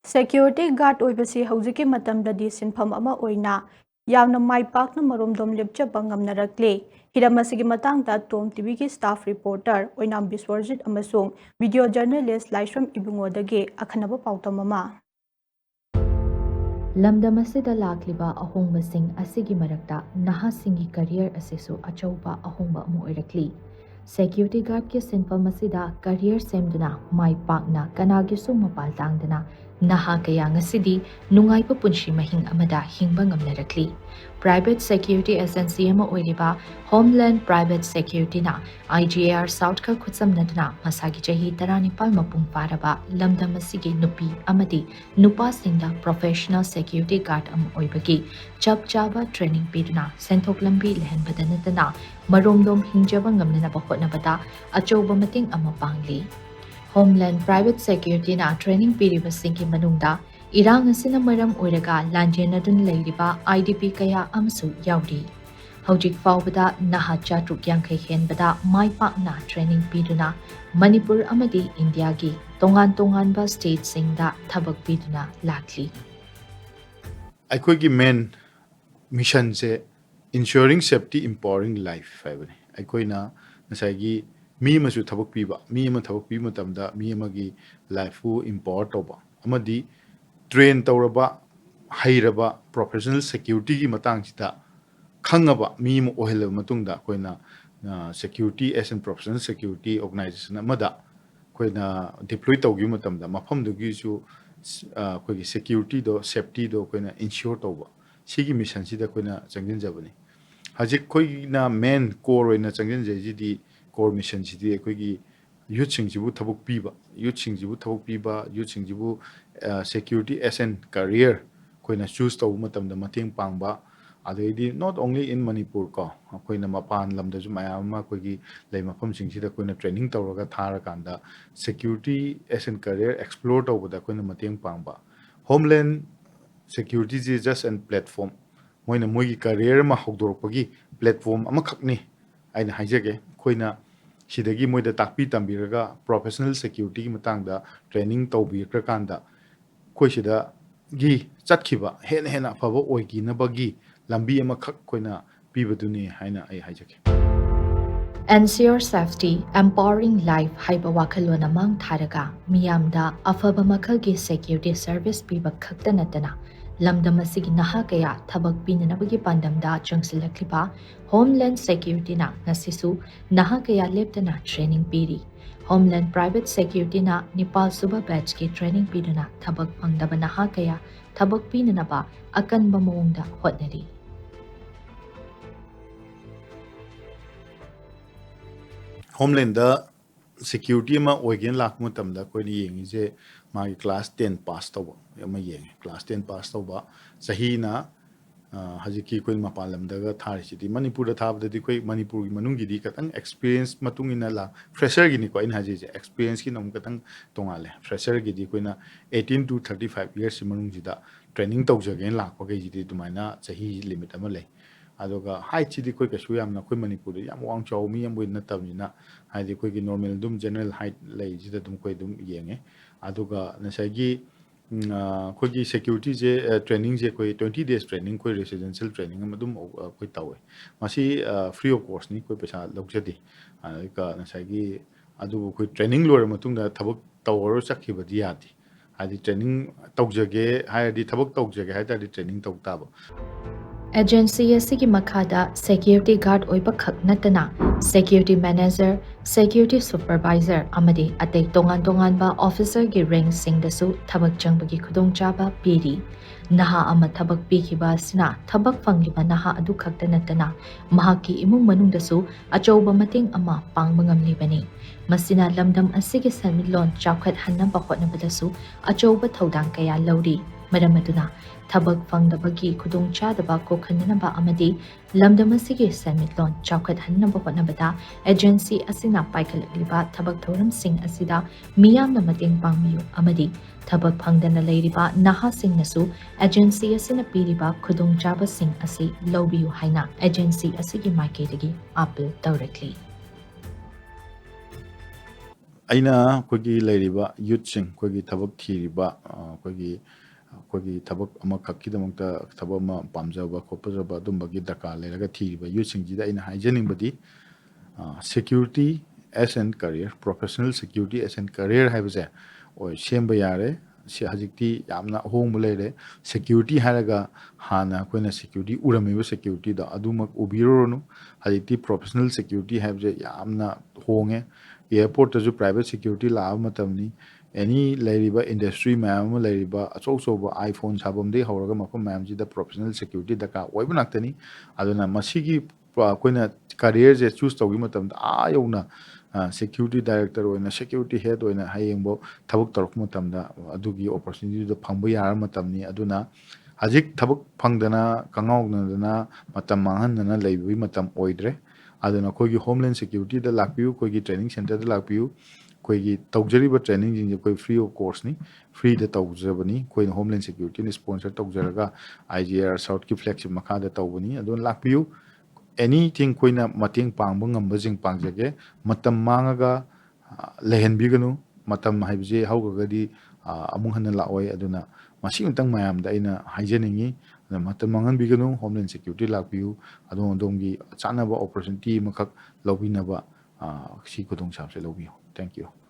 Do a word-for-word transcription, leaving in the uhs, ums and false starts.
Security guard ꯑꯣꯏꯕꯁꯤ ꯍꯧꯖꯤꯛꯀꯤ ꯃꯇꯝꯗꯗꯤ ꯁꯤꯟꯐꯝ ꯑꯃ ꯑꯣꯏꯅ ꯌꯥꯝꯅ ꯃꯥꯏ ꯄꯥꯛꯅ ꯃꯔꯣꯝꯗꯣꯝ ꯂꯦꯞꯆꯕ ꯉꯝꯅꯔꯛꯂꯦ꯫ ꯍꯤꯔꯝ ꯑꯁꯤꯒꯤ ꯃꯇꯥꯡꯗ ꯇꯣꯝ ꯇꯤꯚꯤꯒꯤ staff reporter ꯑꯣꯏꯅꯥꯝ ꯕꯤꯁ꯭ꯋꯔꯖꯤꯠ ꯑꯃꯁꯨꯡ video journalist ꯂꯥꯏꯁ꯭ꯔꯝ ꯏꯕꯨꯡꯉꯣꯗꯒꯤ ꯑꯈꯟꯅꯕ ꯄꯥꯎꯗꯝ ꯑꯃ꯫ ꯂꯝꯗꯝ ꯑꯁꯤꯗ ꯂꯥꯛꯂꯤꯕ ꯑꯍꯣꯡꯕꯁꯤꯡ ꯑꯁꯤꯒꯤ ꯃꯔꯛꯇ ꯅꯍꯥꯁꯤꯡꯒꯤ career ꯑꯁꯤꯁꯨ ꯑꯆꯧꯕ ꯑꯍꯣꯡꯕ ꯑꯃ ꯑꯣꯏꯔꯛꯂꯤ꯫ Security guardꯀꯤ ꯁꯤꯟꯐꯝ ꯑꯁꯤꯗ career ꯁꯦꯝꯗꯨꯅ ꯃꯥꯏ ꯄꯥꯛꯅ ꯀꯅꯥꯒꯤꯁꯨ ꯃꯄꯥꯜ ꯇꯥꯡꯗꯅ ꯅꯍꯥ ꯀꯌꯥ ꯉꯁꯤꯗꯤ ꯅꯨꯡꯉꯥꯏꯕ ꯄꯨꯟꯁꯤ ꯃꯍꯤꯡ ꯑꯃꯗ ꯍꯤꯡꯕ ꯉꯝꯅꯔꯛꯂꯤ꯫ Private security agency ꯑꯃ ꯑꯣꯏꯔꯤꯕ Homeland Private Securityꯅ I G A R Southꯀ ꯈꯨꯠꯁꯝꯅꯗꯨꯅ ꯃꯁꯥꯒꯤ ꯆꯍꯤ ꯇꯔꯥꯅꯤꯄꯥꯜ ꯃꯄꯨꯡ ꯐꯥꯔꯕ ꯂꯝꯗꯝ ꯑꯁꯤꯒꯤ ꯅꯨꯄꯤ ꯑꯃꯗꯤ ꯅꯨꯄꯥꯁꯤꯡꯗ professional security guard ꯑꯃ ꯑꯣꯏꯕꯒꯤ ꯆꯞ ꯆꯥꯕ training ꯄꯤꯗꯨꯅ ꯁꯦꯟꯊꯣꯛ ꯂꯝꯕꯤ ꯂꯩꯍꯟꯕꯗ ꯅꯠꯇꯅ ꯃꯔꯣꯝꯗꯣꯝ ꯍꯤꯡꯖꯕ ꯉꯝꯅꯅꯕ ꯍꯣꯠꯅꯕꯗ ꯑꯆꯧꯕ ꯃꯇꯦꯡ ꯑꯃ ꯄꯥꯡꯂꯤ꯫ Homeland Private Securityꯅ training ꯄꯤꯔꯤꯕꯁꯤꯡꯒꯤ ꯃꯅꯨꯡꯗ ꯏꯔꯥꯡ ꯑꯁꯤꯅ ꯃꯔꯝ ꯑꯣꯏꯔꯒ ꯂꯥꯟꯖꯦꯟꯅꯗꯨꯅ ꯂꯩꯔꯤꯕ I D P ꯀꯌꯥ ꯑꯃꯁꯨ ꯌꯥꯎꯔꯤ꯫ ꯍꯧꯖꯤꯛ ꯐꯥꯎꯕꯗ ꯅꯍꯥ ꯆꯥꯇ꯭ꯔꯨꯛ ꯌꯥꯡꯈꯩ ꯍꯦꯟꯕꯗ ꯃꯥꯏ ꯄꯥꯛꯅ training ꯄꯤꯗꯨꯅ ꯃꯅꯤꯄꯨꯔ ꯑꯃꯗꯤ ꯏꯟꯗꯤꯌꯥꯒꯤ ꯇꯣꯉꯥꯟ ꯇꯣꯉꯥꯟꯕ stateꯁꯤꯡꯗ ꯊꯕꯛ ꯄꯤꯗꯨꯅ ꯂꯥꯛꯂꯤ꯫ ꯑꯩꯈꯣꯏꯒꯤ main missionꯁꯦ ensuring safety, empowering life ꯍꯥꯏꯕꯅꯤ꯫ ꯑꯩꯈꯣꯏꯅ ꯉꯁꯥꯏꯒꯤ ꯃꯤ ꯑꯃꯁꯨ ꯊꯕꯛ ꯄꯤꯕ, ꯃꯤ ꯑꯃ ꯊꯕꯛ ꯄꯤꯕ ꯃꯇꯝꯗ ꯃꯤ ꯑꯃꯒꯤ lifeꯄꯨ empower ꯇꯧꯕ ꯑꯃꯗꯤ train ꯇꯧꯔꯕ, ꯍꯩꯔꯕ professional securityꯒꯤ ꯃꯇꯥꯡꯁꯤꯗ ꯈꯪꯉꯕ ꯃꯤ ꯑꯃ ꯑꯣꯏꯍꯜꯂꯕ ꯃꯇꯨꯡꯗ ꯑꯩꯈꯣꯏꯅ, ꯑ, security as an professional security organization ꯑꯃꯗ ꯑꯩꯈꯣꯏꯅ deploy ꯇꯧꯈꯤꯕ ꯃꯇꯝꯗ ꯃꯐꯝꯗꯨꯒꯤꯁꯨ, ꯑ, ꯑꯩꯈꯣꯏꯒꯤ securityꯗꯣ, safetyꯗꯣ ꯑꯩꯈꯣꯏꯅ ensure ꯇꯧꯕ, ꯁꯤꯒꯤ missionꯁꯤꯗ ꯑꯩꯈꯣꯏꯅ ꯆꯪꯁꯤꯟꯖꯕꯅꯤ꯫ ꯍꯧꯖꯤꯛ ꯑꯩꯈꯣꯏꯅ main core ꯑꯣꯏꯅ ꯆꯪꯁꯤꯟꯖꯩꯁꯤꯗꯤ, core missionꯁꯤꯗꯤ ꯑꯩꯈꯣꯏꯒꯤ youthꯁꯤꯡꯁꯤꯕꯨ ꯊꯕꯛ ꯄꯤꯕ, youthꯁꯤꯡꯁꯤꯕꯨ ꯊꯕꯛ ꯄꯤꯕ, youthꯁꯤꯡꯁꯤꯕꯨ, ꯑ, security as an career ꯑꯩꯈꯣꯏꯅ choose ꯇꯧꯕ ꯃꯇꯝꯗ ꯃꯇꯦꯡ ꯄꯥꯡꯕ, ꯑꯗꯩꯗꯤ not only in Manipur ꯀꯣ, ꯑꯩꯈꯣꯏꯅ ꯃꯄꯥꯟ ꯂꯝꯗꯁꯨ ꯃꯌꯥꯝ ꯑꯃ ꯑꯩꯈꯣꯏꯒꯤ ꯂꯩ ꯃꯐꯝꯁꯤꯡꯁꯤꯗ ꯑꯩꯈꯣꯏꯅ training ꯇꯧꯔꯒ ꯊꯥꯔꯀꯥꯟꯗ security as an career explore ꯇꯧꯕꯗ ꯑꯩꯈꯣꯏꯅ ꯃꯇꯦꯡ ꯄꯥꯡꯕ꯫ Homeland Securityꯁꯤ just an platform, ꯃꯣꯏꯅ ꯃꯣꯏꯒꯤ career ꯑꯃ ꯍꯧꯗꯣꯔꯛꯄꯒꯤ platform ꯑꯃꯈꯛꯅꯤ꯫ ꯑꯩꯅ ꯍꯥꯏꯖꯒꯦ, ꯑꯩꯈꯣꯏꯅ ꯁꯤꯗꯒꯤ ꯃꯣꯏꯗ ꯇꯥꯛꯄꯤ ꯇꯝꯕꯤꯔꯒ professional securityꯒꯤ ꯃꯇꯥꯡꯗ training ꯇꯧꯕꯤꯈ꯭ꯔꯀꯥꯟꯗ ꯑꯩꯈꯣꯏ ꯁꯤꯗꯒꯤ ꯆꯠꯈꯤꯕ ꯍꯦꯟꯅ ꯍꯦꯟꯅ ꯑꯐꯕ ꯑꯣꯏꯈꯤꯅꯕꯒꯤ ꯂꯝꯕꯤ ꯑꯃꯈꯛ ꯑꯩꯈꯣꯏꯅ ꯄꯤꯕꯗꯨꯅꯤ ꯍꯥꯏꯅ ꯑꯩ ꯍꯥꯏꯖꯒꯦ꯫ Ensure Safety, Empowering Life ꯍꯥꯏꯕ ꯋꯥꯈꯜꯂꯣꯟ ꯑꯃ ꯊꯥꯔꯒ ꯃꯤꯌꯥꯝꯗ ꯑꯐꯕ ꯃꯈꯜꯒꯤ security service ꯄꯤꯕ ꯈꯛꯇ ꯅꯠꯇꯅ ꯂꯝꯗꯝ ꯑꯁꯤꯒꯤ ꯅꯍꯥ ꯀꯌꯥ ꯊꯕꯛ ꯄꯤꯅꯅꯕꯒꯤ ꯄꯥꯟꯗꯝꯗ ꯆꯪꯁꯤꯜꯂꯛꯂꯤꯕ Homeland Security ꯅ ꯉꯁꯤꯁꯨ ꯅꯍꯥ ꯀꯌꯥ ꯂꯦꯞꯇꯅ training ꯄꯤꯔꯤ꯫ Homeland Private Security ꯅ ꯅꯤꯄꯥꯜ ꯁꯨꯕ batch ꯀꯤ training ꯄꯤꯗꯨꯅ ꯊꯕꯛ ꯐꯪꯗꯕ ꯅꯍꯥ ꯀꯌꯥ ꯊꯕꯛ ꯄꯤꯅꯅꯕ ꯑꯀꯟꯕ ꯃꯑꯣꯡꯗ ꯍꯣꯠꯅꯔꯤ꯫ Homeland ꯗ security ꯑꯃ ꯑꯣꯏꯒꯦꯅ ꯂꯥꯛꯄ ꯃꯇꯝꯗ ꯑꯩꯈꯣꯏꯅ ꯌꯦꯡꯉꯤꯁꯦ ꯃꯥꯒꯤ class ten pass ꯇꯧꯕ ꯑꯃ ꯌꯦꯡꯉꯦ꯫ Class ten pass ꯇꯧꯕ ꯆꯍꯤꯅ, ꯑ, ꯍꯧꯖꯤꯛꯀꯤ ꯑꯩꯈꯣꯏ ꯃꯄꯥꯟ ꯂꯝꯗꯒ ꯊꯥꯔꯤꯁꯤꯗꯤ, ꯃꯅꯤꯄꯨꯔꯗ ꯊꯥꯕꯗꯗꯤ ꯑꯩꯈꯣꯏ ꯃꯅꯤꯄꯨꯔꯒꯤ ꯃꯅꯨꯡꯒꯤꯗꯤ ꯈꯤꯇꯪ experience ꯃꯇꯨꯡ ꯏꯟꯅ ꯂꯥꯛ-, fresher ꯒꯤꯅꯤꯀꯣ ꯑꯩꯅ ꯍꯥꯏꯖꯩꯁꯦ, experience ꯀꯤꯅ ꯑꯃꯨꯛ ꯈꯤꯇꯪ ꯇꯣꯡꯉꯥꯜꯂꯦ꯫ Fresher ꯒꯤꯗꯤ ꯑꯩꯈꯣꯏꯅ eighteen to thirty five years ꯁꯤ ꯃꯅꯨꯡꯁꯤꯗ training ꯇꯧꯖꯒꯦꯅ ꯂꯥꯛꯄꯈꯩꯁꯤꯗꯤ ꯑꯗꯨꯃꯥꯏꯅ ꯆꯍꯤ limit ꯑꯃ ꯂꯩ꯫ ꯑꯗꯨꯒ height ꯁꯤꯗꯤ ꯑꯩꯈꯣꯏ ꯀꯩꯁꯨ ꯌꯥꯝꯅ ꯑꯩꯈꯣꯏ ꯃꯅꯤꯄꯨꯔꯗ ꯌꯥꯝ ꯋꯥꯡ ꯆꯥꯎꯕ ꯃꯤ ꯑꯃ ꯑꯣꯏꯅ ꯅꯠꯇꯕꯅꯤꯅ, ꯍꯥꯏꯗꯤ ꯑꯩꯈꯣꯏꯒꯤ normal ꯑꯗꯨꯝ general height ꯂꯩꯁꯤꯗ ꯑꯗꯨꯝ ꯑꯩꯈꯣꯏ ꯑꯗꯨꯝ ꯌꯦꯡꯉꯦ꯫ ꯑꯗꯨꯒ ꯉꯁꯥꯏꯒꯤ, ꯎꯝ, ꯑ, ꯑꯩꯈꯣꯏꯒꯤ security ꯁꯦ, ꯑ, training ꯁꯦ ꯑꯩꯈꯣꯏ twenty days training, ꯑꯩꯈꯣꯏ residential training ꯑꯃ ꯑꯗꯨꯝ, ꯑ, ꯑꯩꯈꯣꯏ ꯇꯧꯋꯦ꯫ ꯃꯁꯤ, ꯑ, free of cost ꯅꯤ, ꯑꯩꯈꯣꯏ ꯄꯩꯁꯥ ꯂꯧꯖꯗꯦ꯫ ꯑꯗꯨꯒ ꯉꯁꯥꯏꯒꯤ, ꯑꯗꯨꯕꯨ ꯑꯩꯈꯣꯏ training ꯂꯣꯏꯔ ꯃꯇꯨꯡꯗ ꯊꯕꯛ ꯇꯧꯔꯔꯣꯏ ꯆꯠꯈꯤꯕꯗꯤ ꯌꯥꯗꯦ꯫ ꯍꯥꯏꯗꯤ training ꯇꯧꯖꯒꯦ ꯍꯥꯏꯔꯗꯤ, ꯊꯕꯛ ꯇꯧꯖꯒꯦ ꯍꯥꯏ ꯇꯥꯔꯗꯤ training ꯇꯧ ꯇꯥꯕ꯫ Agency ꯑꯁꯤꯒꯤ ꯃꯈꯥꯗ security guard ꯑꯣꯏꯕ ꯈꯛ ꯅꯠꯇꯅ security manager, security supervisor ꯑꯃꯗꯤ ꯑꯇꯩ ꯇꯣꯉꯥꯟ ꯇꯣꯉꯥꯟꯕ officer ꯒꯤ rank ꯁꯤꯡꯗꯁꯨ ꯊꯕꯛ ꯆꯪꯕꯒꯤ ꯈꯨꯗꯣꯡꯆꯥꯕ ꯄꯤꯔꯤ꯫ ꯅꯍꯥ ꯑꯃ ꯊꯕꯛ ꯄꯤꯈꯤꯕ ꯑꯁꯤꯅ ꯊꯕꯛ ꯐꯪꯂꯤꯕ ꯅꯍꯥ ꯑꯗꯨ ꯈꯛꯇ ꯅꯠꯇꯅ ꯃꯍꯥꯛꯀꯤ ꯏꯃꯨꯡ ꯃꯅꯨꯡꯗꯁꯨ ꯑꯆꯧꯕ ꯃꯇꯦꯡ ꯑꯃ ꯄꯥꯡꯕ ꯉꯝꯂꯤꯕꯅꯤ꯫ ꯃꯁꯤꯅ ꯂꯝꯗꯝ ꯑꯁꯤꯒꯤ ꯁꯦꯟꯃꯤꯠꯂꯣꯟ ꯆꯥꯎꯈꯠꯍꯟꯅꯕ ꯍꯣꯠꯅꯕꯗꯁꯨ ꯑꯆꯧꯕ ꯊꯧꯗꯥꯡ ꯀꯌꯥ ꯂꯧꯔꯤ꯫ ꯃꯔꯝ ꯑꯗꯨꯅ ꯊꯕꯛ ꯐꯪꯗꯕꯒꯤ ꯈꯨꯗꯣꯡꯆꯥꯗꯕ ꯀꯣꯛꯍꯟꯅꯅꯕ ꯑꯃꯗꯤ ꯂꯝꯗꯝ ꯑꯁꯤꯒꯤ ꯁꯦꯟꯃꯤꯠꯂꯣꯟ ꯆꯥꯎꯈꯠꯍꯟꯅꯕ ꯍꯣꯠꯅꯕꯗ agency ꯑꯁꯤꯅ ꯄꯥꯏꯈꯠꯂꯛꯂꯤꯕ ꯊꯕꯛ ꯊꯧꯔꯝꯁꯤꯡ ꯑꯁꯤꯗ ꯃꯤꯌꯥꯝꯅ ꯃꯇꯦꯡ ꯄꯥꯡꯕꯤꯌꯨ ꯑꯃꯗꯤ ꯊꯕꯛ ꯐꯪꯗꯅ ꯂꯩꯔꯤꯕ ꯅꯍꯥꯁꯤꯡꯅꯁꯨ agency ꯑꯁꯤꯅ ꯄꯤꯔꯤꯕ ꯈꯨꯗꯣꯡꯆꯥꯕꯁꯤꯡ ꯑꯁꯤ ꯂꯧꯕꯤꯌꯨ ꯍꯥꯏꯅ agency ꯑꯁꯤꯒꯤ ꯃꯥꯏꯀꯩꯗꯒꯤ appeal ꯇꯧꯔꯛꯂꯤ꯫ ꯑꯩꯅ ꯑꯩꯈꯣꯏꯒꯤ ꯂꯩꯔꯤꯕ youthꯁꯤꯡ, ꯑꯩꯈꯣꯏꯒꯤ ꯊꯕꯛ ꯊꯤꯔꯤꯕ, ꯑ, ꯑꯩꯈꯣꯏꯒꯤ, ꯑꯩꯈꯣꯏꯒꯤ ꯊꯕꯛ ꯑꯃꯈꯛꯀꯤꯗꯃꯛꯇ ꯊꯕꯛ ꯑꯃ ꯄꯥꯝꯖꯕ ꯈꯣꯠꯄꯖꯕ ꯑꯗꯨꯝꯕꯒꯤ ꯗꯔꯀꯥꯔ ꯂꯩꯔꯒ ꯊꯤꯔꯤꯕ youthꯁꯤꯡꯁꯤꯗ ꯑꯩꯅ ꯍꯥꯏꯖꯅꯤꯡꯕꯗꯤ, ꯑ, security as an career, professional security as an career ꯍꯥꯏꯕꯁꯦ ꯑꯣꯏ ꯁꯦꯝꯕ ꯌꯥꯔꯦ꯫ ꯁꯤ ꯍꯧꯖꯤꯛꯇꯤ ꯌꯥꯝꯅ ꯑꯍꯣꯡꯕ ꯂꯩꯔꯦ꯫ Security ꯍꯥꯏꯔꯒ ꯍꯥꯟꯅ ꯑꯩꯈꯣꯏꯅ security ꯎꯔꯝꯃꯤꯕ securityꯗꯣ ꯑꯗꯨꯃꯛ ꯎꯕꯤꯔꯨꯔꯅꯨ꯫ ꯍꯧꯖꯤꯛꯇꯤ professional security ꯍꯥꯏꯕꯁꯦ ꯌꯥꯝꯅ ꯍꯣꯡꯉꯦ꯫ Airportꯇꯁꯨ private security ꯂꯥꯛꯑꯕ ꯃꯇꯝꯅꯤ꯫ Any ꯂꯩꯔꯤꯕ industry ꯃꯌꯥꯝ ꯑꯃ ꯂꯩꯔꯤꯕ ꯑꯆꯧ ꯑꯆꯧꯕ iPhone ꯁꯥꯐꯝꯗꯒꯤ ꯍꯧꯔꯒ ꯃꯐꯝ ꯃꯌꯥꯝꯁꯤꯗ professional security ꯗꯔꯀꯥꯔ ꯑꯣꯏꯕ ꯉꯥꯛꯇꯅꯤ꯫ ꯑꯗꯨꯅ ꯃꯁꯤꯒꯤ ꯄ-, ꯑꯩꯈꯣꯏꯅ careerꯁꯦ choose ꯇꯧꯈꯤꯕ ꯃꯇꯝꯗ ꯑꯥ ꯌꯧꯅ, ꯑ, security director ꯑꯣꯏꯅ, security head ꯑꯣꯏꯅ ꯍꯌꯦꯡꯐꯥꯎ ꯊꯕꯛ ꯇꯧꯔꯛꯄ ꯃꯇꯝꯗ ꯑꯗꯨꯒꯤ opportunityꯗꯨ ꯐꯪꯕ ꯌꯥꯔ ꯃꯇꯝꯅꯤ꯫ ꯑꯗꯨꯅ ꯍꯧꯖꯤꯛ ꯊꯕꯛ ꯐꯪꯗꯅ, ꯀꯉꯥꯎꯅꯗꯅ, ꯃꯇꯝ ꯃꯥꯡꯍꯟꯗꯅ ꯂꯩꯕꯒꯤ ꯃꯇꯝ ꯑꯣꯏꯗ꯭ꯔꯦ꯫ ꯑꯗꯨꯅ ꯑꯩꯈꯣꯏꯒꯤ Homeland Securityꯗ ꯂꯥꯛꯄꯤꯌꯨ, ꯑꯩꯈꯣꯏꯒꯤ training centreꯗ ꯂꯥꯛꯄꯤꯌꯨ꯫ ꯑꯩꯈꯣꯏꯒꯤ ꯇꯧꯖꯔꯤꯕ trainingꯁꯤꯡꯁꯦ ꯑꯩꯈꯣꯏ free of cost ꯅꯤ, freeꯗ ꯇꯧꯖꯕꯅꯤ꯫ ꯑꯩꯈꯣꯏꯅ Homeland Securityꯅ sponsor ꯇꯧꯖꯔꯒ IGR Southꯀꯤ flagship ꯃꯈꯥꯗ ꯇꯧꯕꯅꯤ꯫ ꯑꯗꯨꯅ ꯂꯥꯛꯄꯤꯌꯨ, anything ꯑꯩꯈꯣꯏꯅ ꯃꯇꯦꯡ ꯄꯥꯡꯕ ꯉꯝꯕꯁꯤꯡ ꯄꯥꯡꯖꯒꯦ꯫ ꯃꯇꯝ ꯃꯥꯡꯉꯒ, ꯑ, ꯂꯩꯍꯟꯕꯤꯒꯅꯨ꯫ ꯃꯇꯝ ꯍꯥꯏꯕꯁꯤ ꯍꯧꯈ꯭ꯔꯒꯗꯤ, ꯑ, ꯑꯃꯨꯛ ꯍꯟꯅ ꯂꯥꯛꯑꯣꯏ꯫ ꯑꯗꯨꯅ ꯃꯁꯤ ꯑꯃꯇꯪ ꯃꯌꯥꯝꯗ ꯑꯩꯅ ꯍꯥꯏꯖꯅꯤꯡꯉꯤ꯫ ꯑꯗꯨꯅ ꯃꯇꯝ ꯃꯥꯡꯍꯟꯕꯤꯒꯅꯨ, Homeland Security ꯂꯥꯛꯄꯤꯌꯨ, ꯑꯗꯣꯝ ꯑꯗꯣꯝꯒꯤ ꯆꯥꯅꯕ opportunity ꯑꯃꯈꯛ ꯂꯧꯕꯤꯅꯕ, ꯑ, ꯁꯤ ꯈꯨꯗꯣꯡꯆꯥꯕꯁꯦ ꯂꯧꯕꯤꯌꯨ꯫ Thank you꯫